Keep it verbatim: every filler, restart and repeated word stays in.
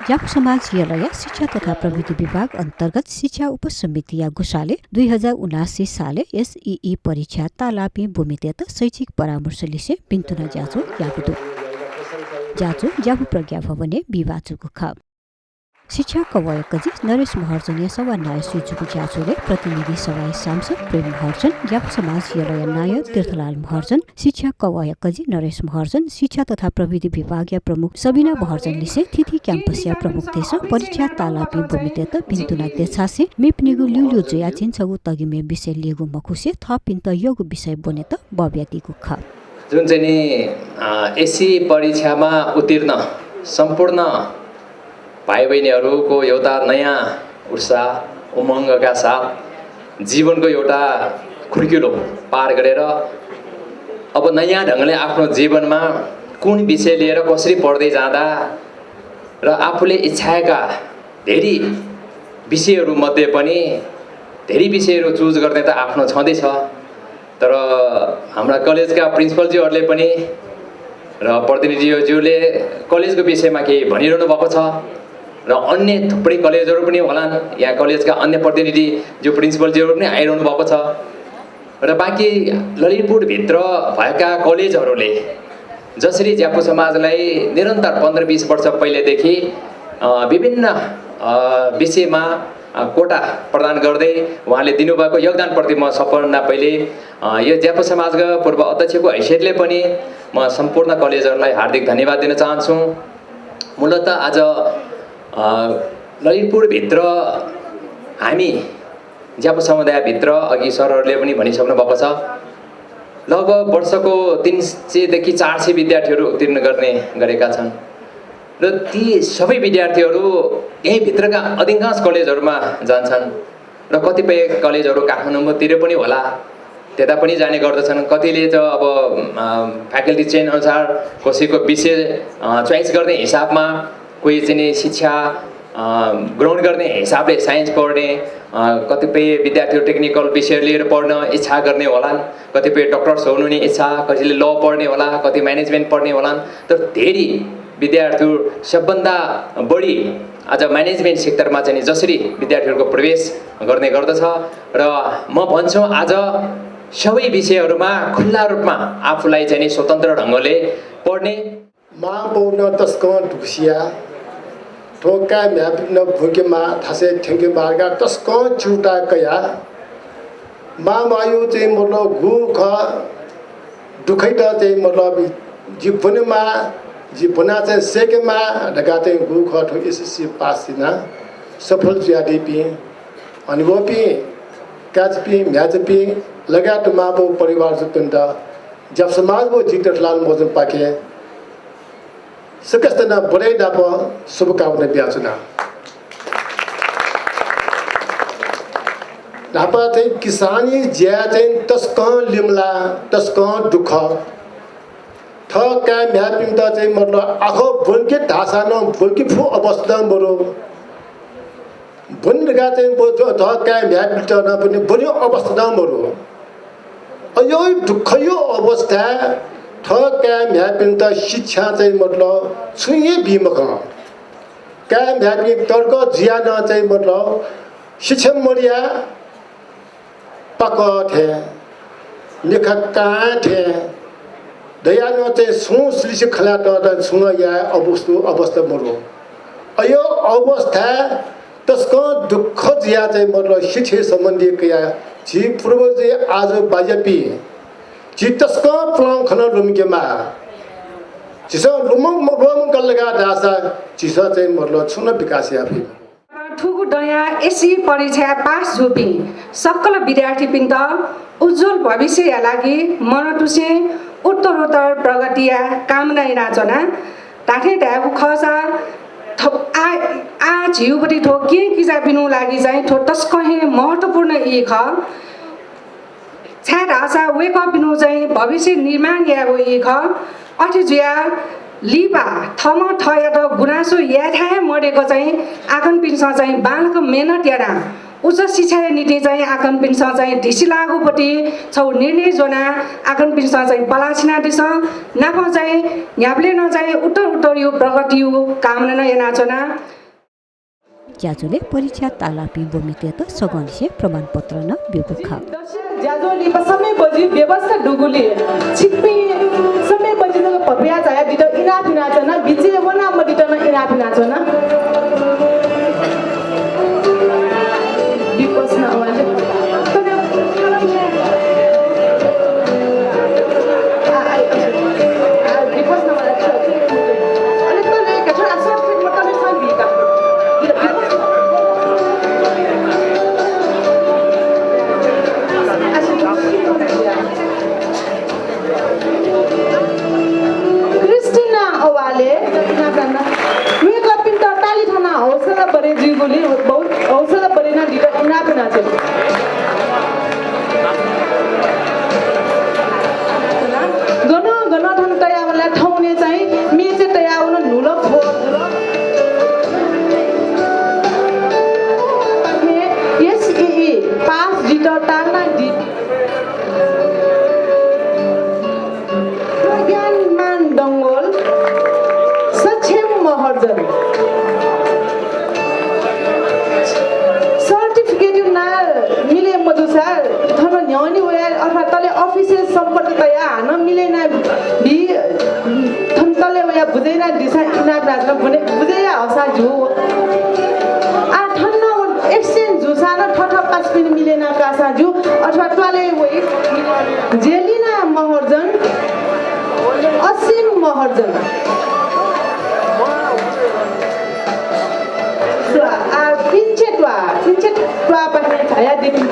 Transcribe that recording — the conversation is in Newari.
ज्यापु समाज यलया शिक्षा तथा प्रविधि विभाग अन्तर्गत शिक्षा उपसमितिया गुसाले दुई हजार उनासी सालय् एसईई परीक्षा ताःलाःपिं ब्वमितय्त शैक्षिक परामर्श लिसें भिन्तुना ज्याझ्वः याःगु दु। ज्याझ्वः ज्यापु प्रज्ञा भवनय् बिहिबाः जूगु खः। शिक्षा कवःया कजि नरेश महर्जनया सभानायःसुइ जूगु ज्याझ्वलय् प्रतिनिधि सभाया सांसद प्रेम महर्जन, ज्यापु समाज यलया नायः तीर्थलाल महर्जन, शिक्षा कवःया कजि नरेश महर्जन, शिक्षा तथा प्रविधि विभागया प्रमुख सबिना महर्जन लिसें थीथी क्याम्पसया प्रमुखतय्सं परीक्षा ताःलाःपिं ब्वमितय्त भिन्तुना देछासें मेपिनिगु ल्यूल्यू जुयाः झिंछगू तगिमय् विषय ल्ययेगु मखुसें थःपिन्त यःगु विषय ब्वनेत बबियादीगु खः। जुन चाहिँ नि, अ, एसई परीक्षामा उत्तीर्ण सम्पूर्ण भाइ बहिनीहरूको एउटा नयाँ उत्साह, उमङ्गका साथ जीवनको एउटा खुड्किलो पार गरेर अब नयाँ ढङ्गले आफ्नो जीवनमा कुन विषय लिएर कसरी पढ्दै जाँदा र आफूले इच्छाएका धेरै विषयहरू मध्ये पनि धेरै विषयहरू चुज गर्ने त आफ्नो छँदैछ, तर हाम्रा कलेजका प्रिन्सिपलज्यूहरूले पनि र प्रतिनिधिज्यूले कलेजको विषयमा केही भनिरहनु भएको छ र अन्य थुप्रै कलेजहरू पनि होलान्, यहाँ कलेजका अन्य प्रतिनिधि ज्यू प्रिन्सिपलज्यूहरू पनि आइरहनु भएको छ र बाँकी ललितपुरभित्र भएका कलेजहरूले जसरी ज्यापु समाजलाई निरन्तर पन्ध्र बिस वर्ष पहिलेदेखि, अ, विभिन्न, अ, विषयमा, अ, कोटा प्रदान गर्दै उहाँले दिनुभएको योगदानप्रति म सम्पूर्ण पहिले, अ, यो ज्यापु समाजका पूर्व अध्यक्षको हैसियतले पनि म सम्पूर्ण कलेजहरूलाई हार्दिक धन्यवाद दिन चाहन्छु। मूलतः आज, अ, ललितपुरभित्र हामी ज्यापु समुदायभित्र अघि सरहरूले पनि भनिसक्नु भएको छ, लगभग वर्षको तीन सयदेखि चार सय विद्यार्थीहरू उत्तीर्ण गर्ने गरेका छन् र ती सबै विद्यार्थीहरू यहीँभित्रका अधिकांश कलेजहरूमा जान्छन् र कतिपय कलेजहरू काठमाडौँतिर पनि होला, त्यता पनि जाने गर्दछन्। कतिले त अब, अ, फ्याकल्टी चयन अनुसार कसैको विषय, अ, च्वाइस गर्ने हिसाबमा कोही चाहिँ नि शिक्षा, अ, ग्रहण गर्ने हिसाबले साइन्स पढ्ने, अ, कतिपय विद्यार्थीहरू टेक्निकल विषय लिएर पढ्न इच्छा गर्ने होलान्, कतिपय डक्टर्स हुनु नि इच्छा, कसैले ल पढ्ने होला, कति म्यानेजमेन्ट पढ्ने होलान्। तर धेरै विद्यार्थीहरू, सबभन्दा बढी आज म्यानेजमेन्ट सेक्टरमा चाहिँ नि जसरी विद्यार्थीहरूको प्रवेश गर्ने गर्दछ र म भन्छु, आज सबै विषयहरूमा खुल्ला रूपमा आफूलाई चाहिँ नि स्वतन्त्र ढङ्गले पढ्ने मां बौनं तसकं दुःख सियाः थ्व काय् म्ह्याय्‌पिन्त ब्वंकेमाः धासें थ्यंकेमाः धकाः तसकं च्यूताः कयाः मां मायु चाहिँ मतलब गु खः दुःखयात चाहिँ मतलब जि ब्वनेमाः, जि ब्वनाः चाहिँ सय्‌केमाः धकाः चाहिँ गु खः थ्व एसएससी पास यानाः सफल जुयादीपिं हनेबहःपिं काय्‌चापिं, म्ह्याय्‌चापिं लगायत मां बौ परिवारजूपिन्त ज्यापु समाज व जि तीर्थलाल महर्जनपाखें सकसितं नं बधाई नाप शुभकामना बियाच्वना। न्हापा चाहिँ किसानी ज्याय् चाहिँ तसकं लिमलाः, तसकं दुःख। थः काय् म्ह्याय्‌पिन्त चाहिँ मतलब आखः ब्वंके धाःसा नं ब्वंके फु अवस्था नं मरु। ब्वने धकाः चाहिँ व थः काय् म्ह्याय्‌पिन्त नं ब्वने, ब्वने अवस्था नं मरु। अय् दुःखया अवस्थाय् थः काय् म्ह्याय्‌पिन्त शिक्षा चाहिँ मतलब छुं हे बी मखं। काय् म्ह्याय्‌पिं तर्क जुयाः नं चाहिँ मतलब शिक्षा मदयाः पाकः थें, मिखा कां थें दयाः नं चाहिँ छुं सिलिसे खँल्हाय्‌त नं छुं नं याये अवस्था, अवस्था मरु। अय् अवस्थाय् तसकं दुःख जुयाः चाहिँ मतलब शिक्षा सम्बन्धी कयाः झी पूर्वजय् आजु बाज्यापिं झी तसकं पुलां खँ नं लुमंकेमाः। झीसं लुमं, लुमंकल धकाः धाःसा झीसं चाहिँ मतलब छुं नं विकास याये फइ मखु। थुगु दँया एसई परीक्षाय् पास जूपिं सकल विद्यार्थीपिन्त उज्ज्वल भविष्यया लागि मनंतुसें उत्तरोत्तर प्रगतिया कामना यानाच्वना। धात्थें धायेगु खःसा, थ्व-, आ, आ झीगु पति थ्व केहेँ किजापिनिगु लागि चाहिँ थ्व तसकं हे महत्त्वपूर्ण ई खः। छाय्‌धाःसा वय्‌कःपिनिगु चाहिँ भविष्य निर्माण यायेगु ई खः। अथे जुयाः लिपा थःम्हं थःयात गुनासो यायेथाय् हे मदय्‌क चाहिँ आकनपिन्सं चाहिँ बांलाक मेहनत यानाः उच्च शिक्षाया निंतिं चाहिँ आकनपिन्सं चाहिँ धिसिलाःगु पति छगू निर्णय ज्वनाः आकनपिन्सं चाहिँ पलाः छिनादिसँ। नापं चाहिँ न्ह्याबलें नं चाहिँ उत्तर उत्तरया प्रगतिया कामना नं यानाच्वना। ज्याझ्वलय् परीक्षा ताःलाःपिं ब्वमितय्त सगंनिसें प्रमाणपत्र नं ब्यूगु खः। दक्ष ज्याझ्वः लिपा समय बजि व्यवस्था दुगुलिं छिकपिं समय बजि जक भ्वपुया झायादित इनाप यानाच्वना, बिचय् वनामदित नं इनाप यानाच्वना। विपश्न अवाले। क्रिस्टिना अवाले, वय्कःपिन्त ताली थानाः हौसला बढे जुइगुलिं बहुत हौसला बढे यानादित इनाप यानाच्वना। गनं गनं थन तयावल ला थौंने चाहिँ मेचय् तयावन न्हुलक भ्वः जुल। एसइई पास जित तालना दि। प्रज्ञानमान डंगोल, सक्षम महर्जन। सर्टिफिकेट ना मिले मजुसा थन न्ह्यःने वया अथवा तले अफिसय् सम्पर्क तया हानं मिले ना बी थन तले वया बुझे यानादिसँ इनाप यानाच्वना बुझे, बुझे याये हःसा ज्यू। आ थन नं एक्सचेन्ज जूसा नं थःथः पासापिनि मिले याना काःसा ज्यू अथवा त्वालय् वइ। जेलिना महर्जन, असिम महर्जन। आ पिन्चे त्वाः, पिन्चे त्वाःपाखें झायादीपिं